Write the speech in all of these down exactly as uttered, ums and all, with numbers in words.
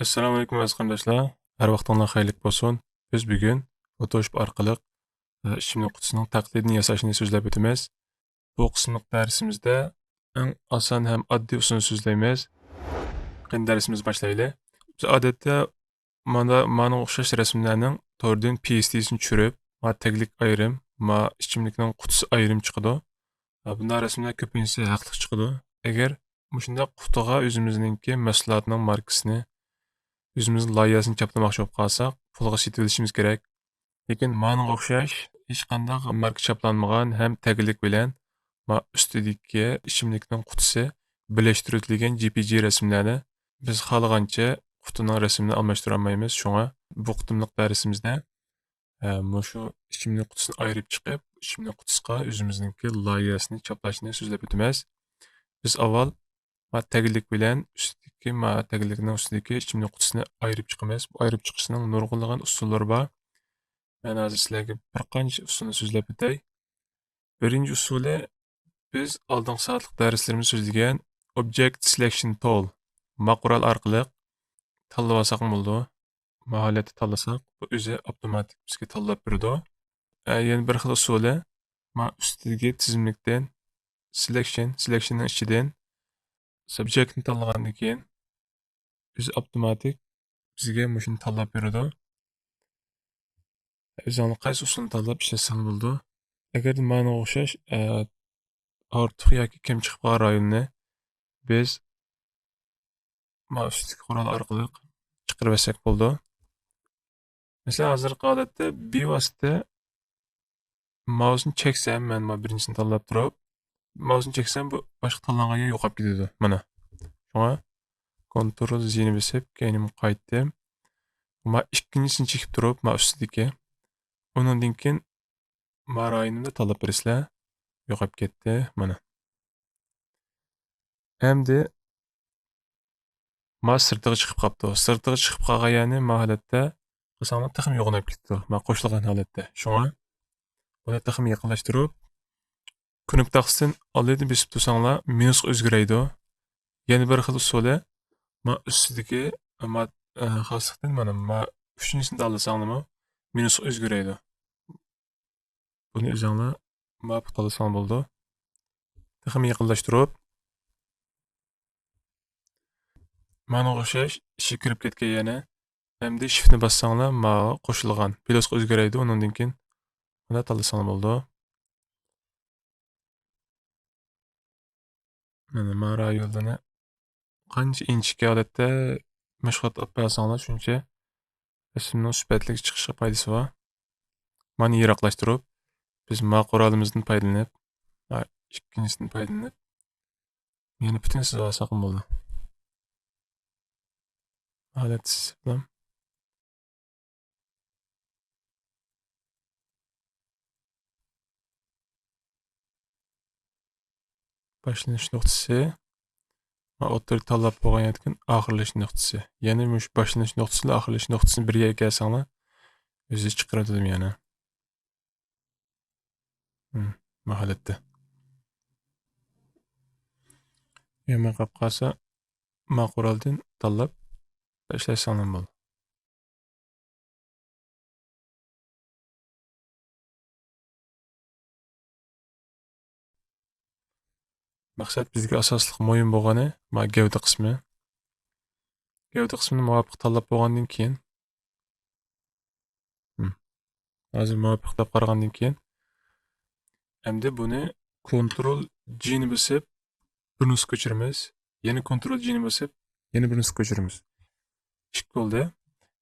ئەسسالامۇ ئەلەيكۇم ئەزىز قېرىنداشلار. ھەر ۋاقتىڭلار خەيرلىك بولسۇن. بىز بۈگۈن فوتوشوپ ئارقىلىق، ئە، ئىچىملىك قۇتىسىنىڭ تەقلىدىنى ياساشنى سۆزلەپ ئۆتىمىز. بۇ قىسىملىق دەرسىمىزدە ئەڭ ئاسان ھەم ئاددىي ئۇسۇلنى سۆزلەيمىز. قېنى دەرسىمىزنى باشلايلى. بىز ئادەتتە مانا، مانىڭغا ئوخشاش رەسىملەرنىڭ توردىن پى ئېس دى سىنى چۈشۈرۈپ، ما تەگلىك ئايرىم، ما ئىچىملىكنىڭ قۇتىسى ئايرىم چىقىدۇ. ھە، بۇنداق رەسىملەر كۆپىنچىسى ھەقلىق چىقىدۇ. ئەگەر مۇشۇنداق قۇتىغا ئۆزىمىزنىڭكى مەھسۇلاتنىڭ ماركىسىنى، ئۆزىمىزنىڭ لايىھەسىنى چاپلىماقچى بولۇپ قالساق، پۇلغا سېتىۋېلىشىمىز كېرەك. لېكىن مانىڭغا ئوخشاش ھېچقانداق ماركا چاپلانمىغان ھەم تەگلىك بىلەن ما ئۈستىدىكى ئىچىملىكنىڭ قۇتىسى بىرلەشتۈرۈلگەن جې پى جې رەسىملەرنى بىز خالىغانچە قۇتىنىڭ رەسىمىنى ئالماشتۇرالمايمىز. شۇڭا بۇ قېتىملىق دەرسىمىزدە، ئە، مۇشۇ ئىچىملىك قۇتىسىنى ئايرىپ چىقىپ، ئىچىملىك قۇتىسىغا ئۆزىمىزنىڭكى لايىھەسىنى چاپلاشنى سۆزلەپ ئۆتىمىز. بىز ئاۋۋال ما تەگلىك بىلەن ئۈستىدىكى، ما تەگلىكنىڭ ئۈستىدىكى ئىچىملىك قۇتىسىنى ئايرىپ چىقىمىز. بۇ ئايرىپ چىقىشنىڭ نۇرغۇنلىغان ئۇسۇللىرى بار. مەن ھازىر سىلەرگە بىر قانچە ئۇسۇلنى سۆزلەپ ئۆتەي. بىرىنچى ئۇسۇلى، بىز ئالدىنقى سائەتلىك دەرسلىرىمىزدە سۆزلىگەن Object Selection Tool، ما قورال ئارقىلىق تاللىۋالساقمۇ بولىدۇ. ما ھالەتتە تاللىساق، بۇ ئۆزى ئاپتوماتىك بىزگە تاللاپ بېرىدۇ. ئە، يەنە بىر خىل ئۇسۇلى، ما ئۈستىدىكى تىزىملىكتىن، سېلېكشن، سېلېكشننىڭ ئىچىدىن سابجېكتنى تاللىغاندىن كېيىن، ئۆزى ئاپتوماتىك بىزگە مۇشۇنى تاللاپ بېرىدۇ. ئۆزۈڭلار قايسى ئۇسۇلنى تاللاپ ئىشلەتسەڭلار بولىدۇ. ئەگەردە مانا ئوخشاش، ئە، ئارتۇق ياكى كەم چىقىپ قالغان رايوننى بىز ما ئۈستىدىكى قورال ئارقىلىق چىقىرىۋەتسەك بولىدۇ. مەسىلەن، ھازىرقى ھالەتتە بىۋاسىتە ماۋسنى چەكسەم، مەن ما بىرىنچىسىنى تاللاپ تۇرۇپ، ماۋسنى چەكسەم، بۇ باشقا تاللانغان يەر يوقاپ كېتىدۇ. مانا. شۇڭا كونترول زىنى بېسىپ، كەينىمگە قايتتىم. ما ئىككىنچىسىنى چېكىپ تۇرۇپ، ما ئۈستىدىكى. ئۇنىڭدىن كېيىن ما رايونىمنى تاللاپ بېرىسىلەر. يوقاپ كەتتى. مانا. ئەمدى ما سىرتىغا چىقىپ قاپتۇ. سىرتىغا چىقىپ قالغان يەرنى ما ھالەتتە قىلساڭلار تېخىمۇ يوغىناپ كېتىدۇ. ما قوشۇلغان ھالەتتە. شۇڭا بۇنى تېخىمۇ يېقىنلاشتۇرۇپ، كۇنۇپكىسىدىن ئالدىن بېسىپ تۇرساڭلار مىنۇسقا ئۆزگىرەيدۇ. يەنە بىر خىل ئۇسۇلى، ما ئۈستىدىكى، ما، ئە، خاسلىقتىن مانا، ما ئۈچىنچىسىنى تاللىساڭلارمۇ مىنۇسقا ئۆزگىرەيدۇ. بۇنى ئۆزۈڭلار مۇۋاپىق تاللىساڭلار بولىدۇ. تېخىمۇ يېقىنلاشتۇرۇپ، مانا ئوخشاش ئىچىگە كىرىپ كەتكەن يەنە. ئەمدى شىفتنى باسساڭلار، ماۋۇ قوشۇلغان پلۇسقا ئۆزگىرەيدۇ. ئۇنىڭدىن كېيىن مانا تاللىساڭلار بولىدۇ. مانا ما رايونلىرىنى قانچە ئىنچىكە ھالەتتە مەشغۇلات ئاپ بەرسەڭلار، شۇنچە رەسىمنىڭ سۈپەتلىك چىقىشىغا پايدىسى بار. مانا يىراقلاشتۇرۇپ، بىز ما قورالىمىزدىن پايدىلىنىپ، ما ئىككىنچىسىدىن پايدىلىنىپ، يەنە پۈتۈن سىزىۋالساقمۇ بولىدۇ. ھالەت سىزىپ باشلىنىش نۇقتىسى، ئوتتۇرىدا تاللاپ بولغان يەردىكى ئاخىرلىشىش نۇقتىسى. يەنى مۇشۇ باشلىنىش نۇقتىسى بىلەن ئاخىرلىشىش نۇقتىسىنى بىر يەرگە كەلسەڭلار، ئۆزى چىقىرىۋېتىدۇ يەنە. مم، ما ھالەتتە. يامان قاپ قالسا، ما قورالدىن تاللاپ ئىشلەتسەڭلار بولىدۇ. مەقسەت بىزگە ئاساسلىق مۇھىم بولغىنى ما گەۋدە قىسمى. گەۋدە قىسمىنى مۇۋاپىق تاللاپ بولغاندىن كېيىن، ھازىر مۇۋاپىق دەپ قارىغاندىن كېيىن، ئەمدى بۇنى كونترول جىنى بېسىپ، بىر نۇسخا كۆچۈرىمىز. يەنە كونترول جىنى بېسىپ، يەنە بىر نۇسخا كۆچۈرىمىز. ئىككى بولدى.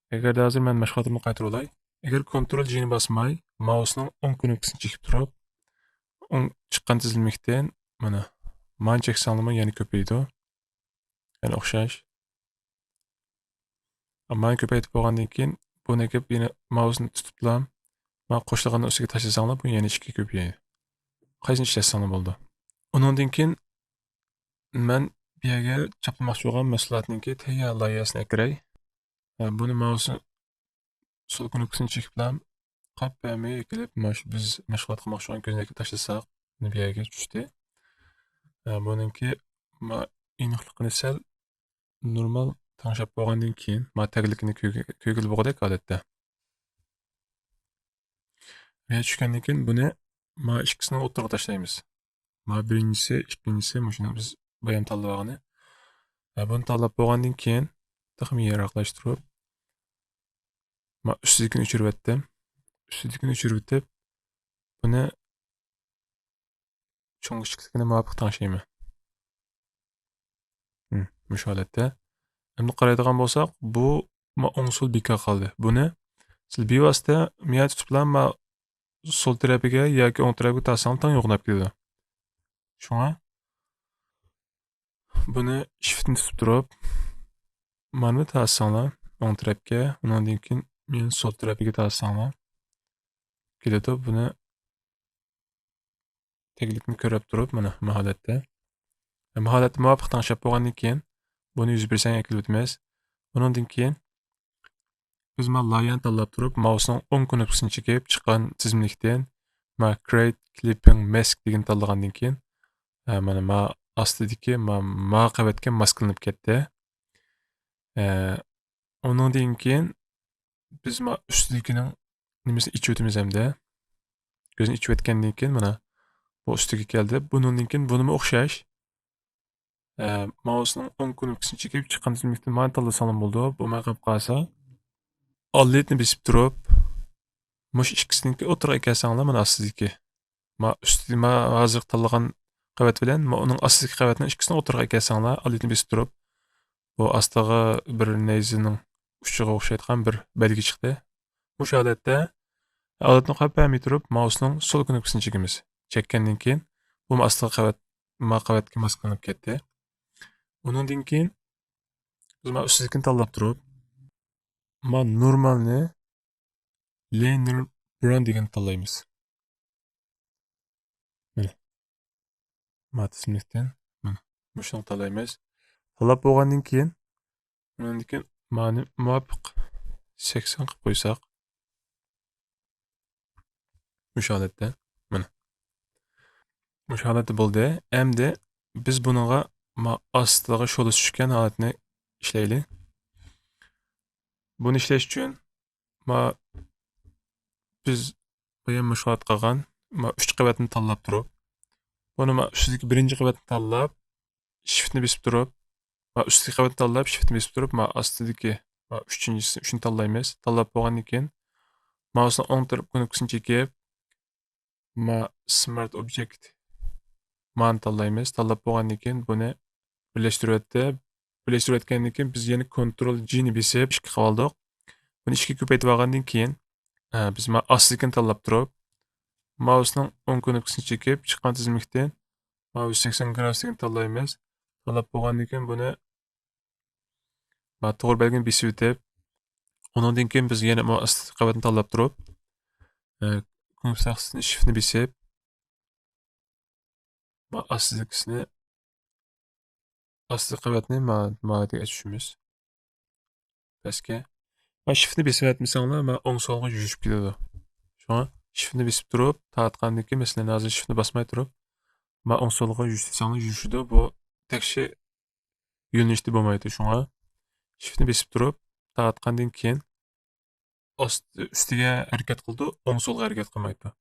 ئەگەردە ھازىر مەن مەشغۇلاتىمنى قايتۇرۇۋالاي. ئەگەر كونترول جىنى باسماي، ماۋسنىڭ ئوڭ كۇنۇپكىسىنى چېكىپ تۇرۇپ، ئوڭ چىققان تىزىملىكتىن، مانا، مانى چەكسەڭلارمۇ يەنە كۆپىيىدۇ. يەنە ئوخشاش. مانا كۆپەيتىپ بولغاندىن كېيىن، بۇنى ئەكىپ يەنە ماۋسنى تۇتۇپلا، مانا قوشۇلغاننىڭ ئۈستىگە تاشلىساڭلار، بۇ يەنە ئىككى كۆپىيىدۇ. قايسىنى ئىشلەتسەڭلار بولىدۇ. ئۇنىڭدىن كېيىن مەن بۇ يەرگە چاپلىماقچى بولغان مەھسۇلاتنىڭكى تەييار لايىھەسىنى ئەكىرەي. ھە، بۇنى ماۋسنى سول كۇنۇپكىسىنى چېكىپلا، قاپ ھەممىگە كېلىپ، مانا شۇ بىز مەشغۇلات قىلماقچى بولغان كۆزنەككە تاشلىساق، بۇ يەرگە چۈشتى. ھە، بۇنىڭكى ما-، ئېنىقلىقىنى سەل نورمال تەڭشەپ بولغاندىن كېيىن، ما تەگلىكىنى كۆيگە-، كۆيگىلى بولغۇدەك ھالەتتە. ۋە چۈشكەندىن كېيىن بۇنى ما ئىككىسىنى ئوتتۇرىغا تاشلايمىز. ما بىرىنچىسى، ئىككىنچىسى، مۇشۇنى بىز بايام تاللىۋالغىنى. ۋە بۇنى تاللاپ بولغاندىن كېيىن، تېخىمۇ يىراقلاشتۇرۇپ، ما ئۈستىدىكىنى ئۆچۈرۈۋەتتىم. ئۈستىدىكىنى ئۆچۈرۈۋېتىپ، بۇنى چوڭ كىچىكلىكىنى مۇۋاپىق تەڭشەيمەن. ھىم، مۇشۇ ھالەتتە. ئەمدى قارايدىغان بولساق، بۇ ما ئوڭ سول بىكار قالدى. بۇنى سىز بىۋاسىتە مىيە تۇتۇپلا ما سول تەرەپىگە ياكى ئوڭ تەرەپكە تارتساڭلار تەڭ يوغىناپ كېتىدۇ. شۇڭا بۇنى شىفتنى تۇتۇپ تۇرۇپ، مانا بۇ تارتساڭلار ئوڭ تەرەپكە، ئۇنىڭدىن كېيىن مېنى سول تەرەپكە تارتساڭلار كېلىدۇ. بۇنى تەگلىكنى كۆرۈپ تۇرۇپ، مانا بۇ ھالەتتە. بۇ ھالەتتە مۇۋاپىق تەڭشەپ بولغاندىن كېيىن، بۇنى يۈز پىرسەنت ئەكېلىۋېتىمىز. ئۇنىڭدىن كېيىن بىز ما لايەنى تاللاپ تۇرۇپ، ماۋسنىڭ ئوڭ كۇنۇپكىسىنى چېكىپ، چىققان تىزىملىكتىن ما Create Clipping Mask دېگىنى تاللىغاندىن كېيىن، ھە، مانا ما ئاستىدىكى ما، ما قەۋەتكە ماسكىلىنىپ كەتتى. ھە، ئۇنىڭدىن كېيىن بىز ما ئۈستىدىكىنىڭ نېمىسىنى ئېچىۋېتىمىز ئەمدى. كۆزنى ئېچىۋەتكەندىن كېيىن مانا بۇ ئۈستىگە كەلدى. بۇنىڭدىن كېيىن بۇنىمۇ ئوخشاش. ئە، ماۋسنىڭ ئوڭ كۇنۇپكىسىنى چېكىپ چىققان تىزىملىكتىن مانى تاللىساڭلار بولىدۇ. بولماي قېلىپ قالسا، Alt نى بېسىپ تۇرۇپ، مۇشۇ ئىككىسىنىڭكى ئوتتۇرىغا ئەكەلسەڭلار، مانا ئاستىدىكى. ما ئۈستى، ما ھازىر تاللىغان قەۋەت بىلەن ما ئۇنىڭ ئاستىدىكى قەۋەتنىڭ ئىككىسىنىڭ ئوتتۇرىغا ئەكەلسەڭلار، Alt نى بېسىپ تۇرۇپ، بۇ ئاستىغا بىر نەيزىنىڭ ئۇچىغا ئوخشايدىغان بىر بەلگە چىقتى. مۇشۇ ھالەتتە ھالەتنى قويۇپ بەرمەي تۇرۇپ، ماۋسنىڭ سول كۇنۇپكىسىنى چېكىمىز. چەككەندىن كېيىن، بۇ ئاستىغا قەۋەت، ما قەۋەتكە ماسكىلىنىپ كەتتى. ئۇنىڭدىن كېيىن بىز ما ئۈستىدىكىنى تاللاپ تۇرۇپ، ما نورمالنى Linear Brown دېگەننى تاللايمىز. مانا. ما تىزىملىكتىن. مانا. مۇشۇنى تاللايمىز. تاللاپ بولغاندىن كېيىن، ئۇنىڭدىن كېيىن مانى مۇۋاپىق سەكسەن قىلىپ قويساق. مۇشۇ ھالەتتە. مانا. مۇشۇ ھالەتتە بولدى. ئەمدى بىز بۇنىڭغا ما ئاستىغا شولا چۈشكەن ھالەتنى ئىشلەيلى. بۇنى ئىشلەش ئۈچۈن ما بىز بايام مۇشۇ قىلغان ما ئۈچ قەۋەتنى تاللاپ تۇرۇپ، بۇنى ما ئۈستىدىكى بىرىنچى قەۋەتنى تاللاپ، شىفتنى بېسىپ تۇرۇپ، ما ئۈستىدىكى قەۋەتنى تاللاپ، شىفتنى بېسىپ تۇرۇپ، ما ئاستىدىكى ما ئۈچىنچىسى، ئۈچىنى تاللايمىز. تاللاپ بولغاندىن كېيىن، ماۋسنىڭ ئوڭ تەرەپ كۇنۇپكىسىنى چېكىپ، ما Smart Object مانى تاللايمىز. تاللاپ بولغاندىن كېيىن بۇنى بىرلەشتۈرۈۋەتتى. بىرلەشتۈرۈۋەتكەندىن كېيىن بىز يەنە كونترول جى نى بېسىپ ئىككى قىلىۋالدۇق. بۇنى ئىككىگە كۆپەيتىۋالغاندىن كېيىن، ئە، بىز ما ئاستىدىكىنى تاللاپ تۇرۇپ، ماۋسنىڭ ئوڭ كۇنۇپكىسىنى چېكىپ، چىققان تىزىملىكتىن ماۋس سەكسەن گرادۇسنى تاللايمىز. تاللاپ بولغاندىن كېيىن بۇنى ما توغرا بەلگىنى بېسىۋېتىپ، ئۇنىڭدىن كېيىن بىز يەنە ما ئاستىدىكى قەۋەتنى تاللاپ تۇرۇپ، ئە، كۇنۇپكا تاختىسىنى شىفتنى بېسىپ، ما ئاستىدىكىسىنى، ئاستىدىكى قەۋەتنى ما، ما دېگەن چۈشىمىز. پەسكە. ما شىفتنى بېسىۋەتمىسەڭلار، ما ئوڭ سولغا يۈرۈشۈپ كېتىدۇ. شۇڭا شىفتنى بېسىپ تۇرۇپ، تارتقاندىن كېيىن، مەسىلەن، ھازىر شىفتنى باسماي تۇرۇپ، ما ئوڭ سولغا يۈرۈش دېسەڭلار يۈرۈشىدۇ. بۇ تەكشى يۆنىلىشتە بولمايدۇ. شۇڭا شىفتنى بېسىپ تۇرۇپ، تارتقاندىن كېيىن ئاست-، ئۈستىگە ھەرىكەت قىلىدۇ، ئوڭ سولغا ھەرىكەت قىلمايدۇ.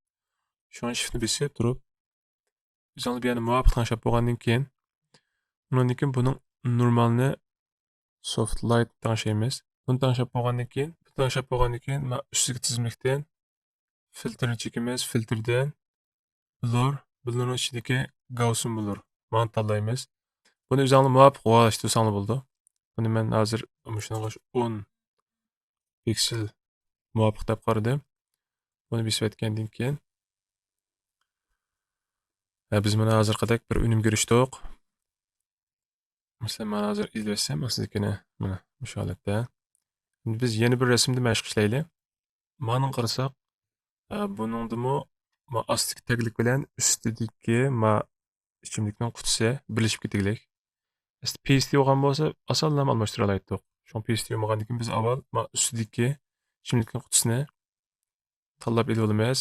شۇڭا شىفتنى بېسىپ تۇرۇپ، ئۆزىڭىز بۇ يەرنى مۇۋاپىق تەڭشەپ بولغاندىن كېيىن، ئۇنىڭدىن كېيىن بۇنىڭ نورمالنى سوفت لايت تەڭشەيمىز. بۇنى تەڭشەپ بولغاندىن كېيىن، بۇنى تەڭشەپ بولغاندىن كېيىن، مانا ئۈستىگە تىزىملىكتىن فىلتىرنى چېكىمىز، فىلتىردىن بلۇر، بلۇرنىڭ ئىچىدىكى گاۋسىن بلۇر، مانى تاللايمىز. بۇنى ئۆزۈڭلار مۇۋاپىق راۋانلاشتۇرساڭلار بولىدۇ. بۇنى مەن ھازىر مۇشۇنىڭغا ئون پىكسېل مۇۋاپىق دەپ قارىدىم. بۇنى بېسىۋەتكەندىن كېيىن، ھە، بىز مانا ھازىرقىدەك بىر ئۈنۈمگە ئېرىشتۇق. مەسىلەن، مانا ھازىر ئىزدەۋەتسەم، ئاستىدىكىنى، مانا مۇشۇ ھالەتتە. ئەمدى بىز يەنە بىر رەسىمدە مەشىق ئىشلەيلى. مانىڭ قارىساق، ئە، بۇنىڭدىمۇ ما ئاستىدىكى تەگلىك بىلەن ئۈستىدىكى ما ئىچىملىكنىڭ قۇتىسى بىرلىشىپ كېتىگلىك. ئەسلى پى ئېس تى بولغان بولسا، ئاسانلا ئالماشتۇرالايتتۇق. شۇڭا پى ئېس تى بولمىغاندىن كېيىن بىز ئاۋۋال ما ئۈستىدىكى ئىچىملىكنىڭ قۇتىسىنى تاللاپ ئېلىۋالىمىز.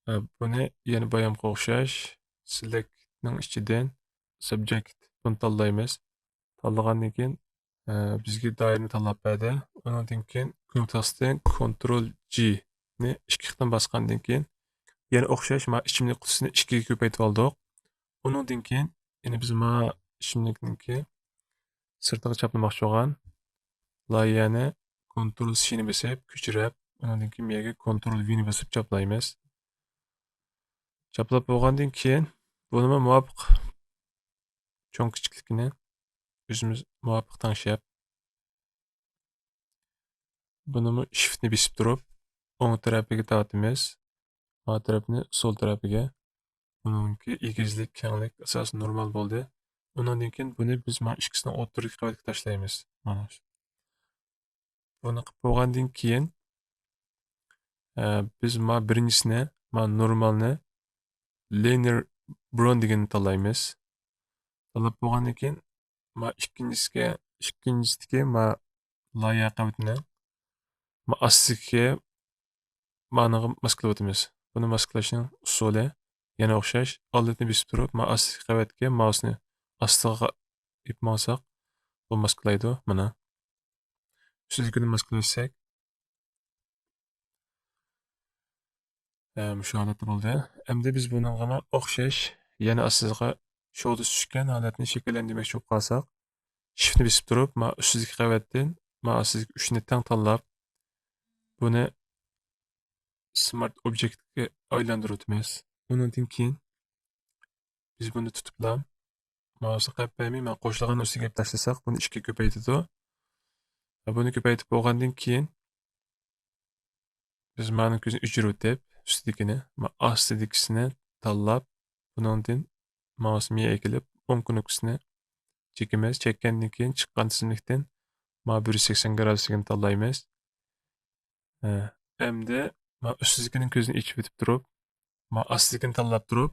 ئە، بۇنى يەنە بايامقى ئوخشاش سېلېكتنىڭ ئىچىدىن سابجېكت بۇنى تاللايمىز. تاللىغاندىن كېيىن ئە، بىزگە دائىرىنى تاللاپ بەردى. ئۇنىڭدىن كېيىن كۇنۇپكىسىدىن كونترول جى نى ئىككى قېتىم باسقاندىن كېيىن، يەنە ئوخشاش، ما ئىچىملىك قۇتىسىنى ئىككىگە كۆپەيتىپ ئالدۇق. ئۇنىڭدىن كېيىن، يەنە بىز ما ئىچىملىكنىڭكى سىرتىغا چاپلىماقچى بولغان لايىھەنى كونترول سى نى بېسىپ، كۆچۈرۈپ، ئۇنىڭدىن كېيىن بۇ يەرگە كونترول ۋى نى بېسىپ چاپلايمىز. چاپلاپ بولغاندىن كېيىن، بۇنىمۇ مۇۋاپىق چوڭ كىچىكلىكىنى ئۆزىمىز مۇۋاپىق تەڭشەپ، بۇنىمۇ شىفتنى بېسىپ تۇرۇپ، ئوڭ تەرەپىگە تارتىمىز. ما تەرەپنى سول تەرەپىگە. بۇنىڭكى ئېگىزلىك، كەڭلىك ئاساسەن نورمال بولدى. ئۇنىڭدىن كېيىن بۇنى بىز ما ئىككىسىنىڭ ئوتتۇرىدىكى قەۋەتكە تاشلايمىز. مانا شۇ. بۇنى قىلىپ بولغاندىن كېيىن، ئە، بىز ما بىرىنچىسىنى، ما نورمالنى، لىنېر برون دېگەننى تاللايمىز. تاللاپ بولغاندىن كېيىن، ما ئىككىنچىسىگە، ئىككىنچىسىدىكى ما لايىھە قەۋىتىنى، ما ئاستىدىكى مانىغا ماسكىلاۋاتىمىز. بۇنى ماسكىلاشنىڭ ئۇسۇلى يەنە ئوخشاش. ئالدىنى بېسىپ تۇرۇپ، ما ئاستىدىكى قەۋەتكە مائۇسنى ئاستىغا ئېلىپ ماڭساق، بۇ ماسكىلايدۇ. مانا. ئۈستىدىكىنى ماسكىلىۋەتسەك. ئە، مۇشۇ ھالەتتە بولدى. ئەمدى بىز بۇنىڭغىمۇ ئوخشاش، يەنە ئاستىغا شوختا چۈشكەن ھالەتنى شەكىللەندۈرمەكچى بولۇپ قالساق، شىفتنى بېسىپ تۇرۇپ، ما ئۈستىدىكى قەۋەتتىن، ما ئاستىدىكى ئۈچنى تەڭ تاللاپ، بۇنى سمارت ئوبيېكتكە ئايلاندۇرۇۋېتىمىز. ئۇنىڭدىن كېيىن بىز بۇنى تۇتۇپلا، مائۇسنى قىلىپ بەرمەي، مانا قوشۇلغان ئۈستىگە ئېلىپ تاشلىساق، بۇنى ئىككىگە كۆپەيتىدۇ. ۋە بۇنى كۆپەيتىپ بولغاندىن كېيىن، بىز مانىڭ كۆزىنى ئۆچۈرۈۋېتىپ، ئۈستىدىكىنى، ما ئاستىدىكىسىنى تاللاپ، بۇنىڭدىن مائۇسنى مېيى ئەكېلىپ، ئوڭ كۇنۇپكىسىنى چېكىمىز. چەككەندىن كېيىن، چىققان تىزىملىكتىن ما بىر يۈز سەكسەن گرادۇسلۇقىنى تاللايمىز. ھە، ئەمدى ما ئۈستىدىكىنىڭ كۆزىنى ئېچىپ ئۆتۈپ تۇرۇپ، ما ئاستىدىكىنى تاللاپ تۇرۇپ،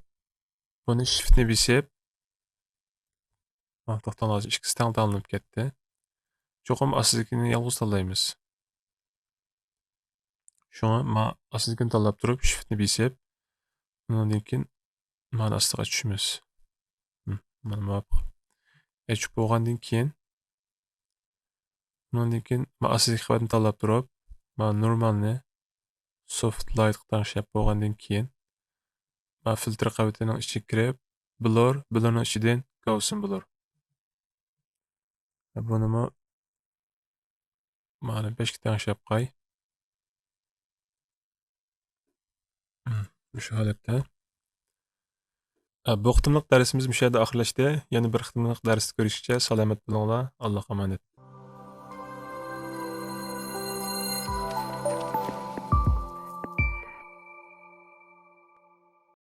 بۇنى شىفتنى بېسىپ، ھە، توختاڭلار، ھازىر ئىككىسى تەڭ تاللىنىپ كەتتى. چوقۇم ئاستىدىكىنى يالغۇز تاللايمىز. شۇڭا ما ئاستىدىكىنى تاللاپ تۇرۇپ، شىفتنى بېسىپ، ئۇنىڭدىن كېيىن مانا ئاستىغا چۈشىمىز. ھم، مانا مۇۋاپىق. ئېچىپ بولغاندىن كېيىن، ئۇنىڭدىن كېيىن ما ئاستىدىكى قەۋەتنى تاللاپ تۇرۇپ، ما نورمالنى سوفت لايتقا تەڭشەپ بولغاندىن كېيىن، ما فىلتر قەۋىتىنىڭ ئىچىگە كىرىپ، بلور، بلورنىڭ ئىچىدىن گاۋسېن بلور. بۇنىمۇ مانا بەشكە تەڭشەپ قوي. مم، مۇشۇ ھالەتتە. ئە، بۇ قېتىملىق دەرسىمىز مۇشۇ يەردە ئاخىرلاشتى. يەنە بىر قېتىملىق دەرستە كۆرۈشكىچە سالامەت بولۇڭلار. ئاللاھقا ئامانەت.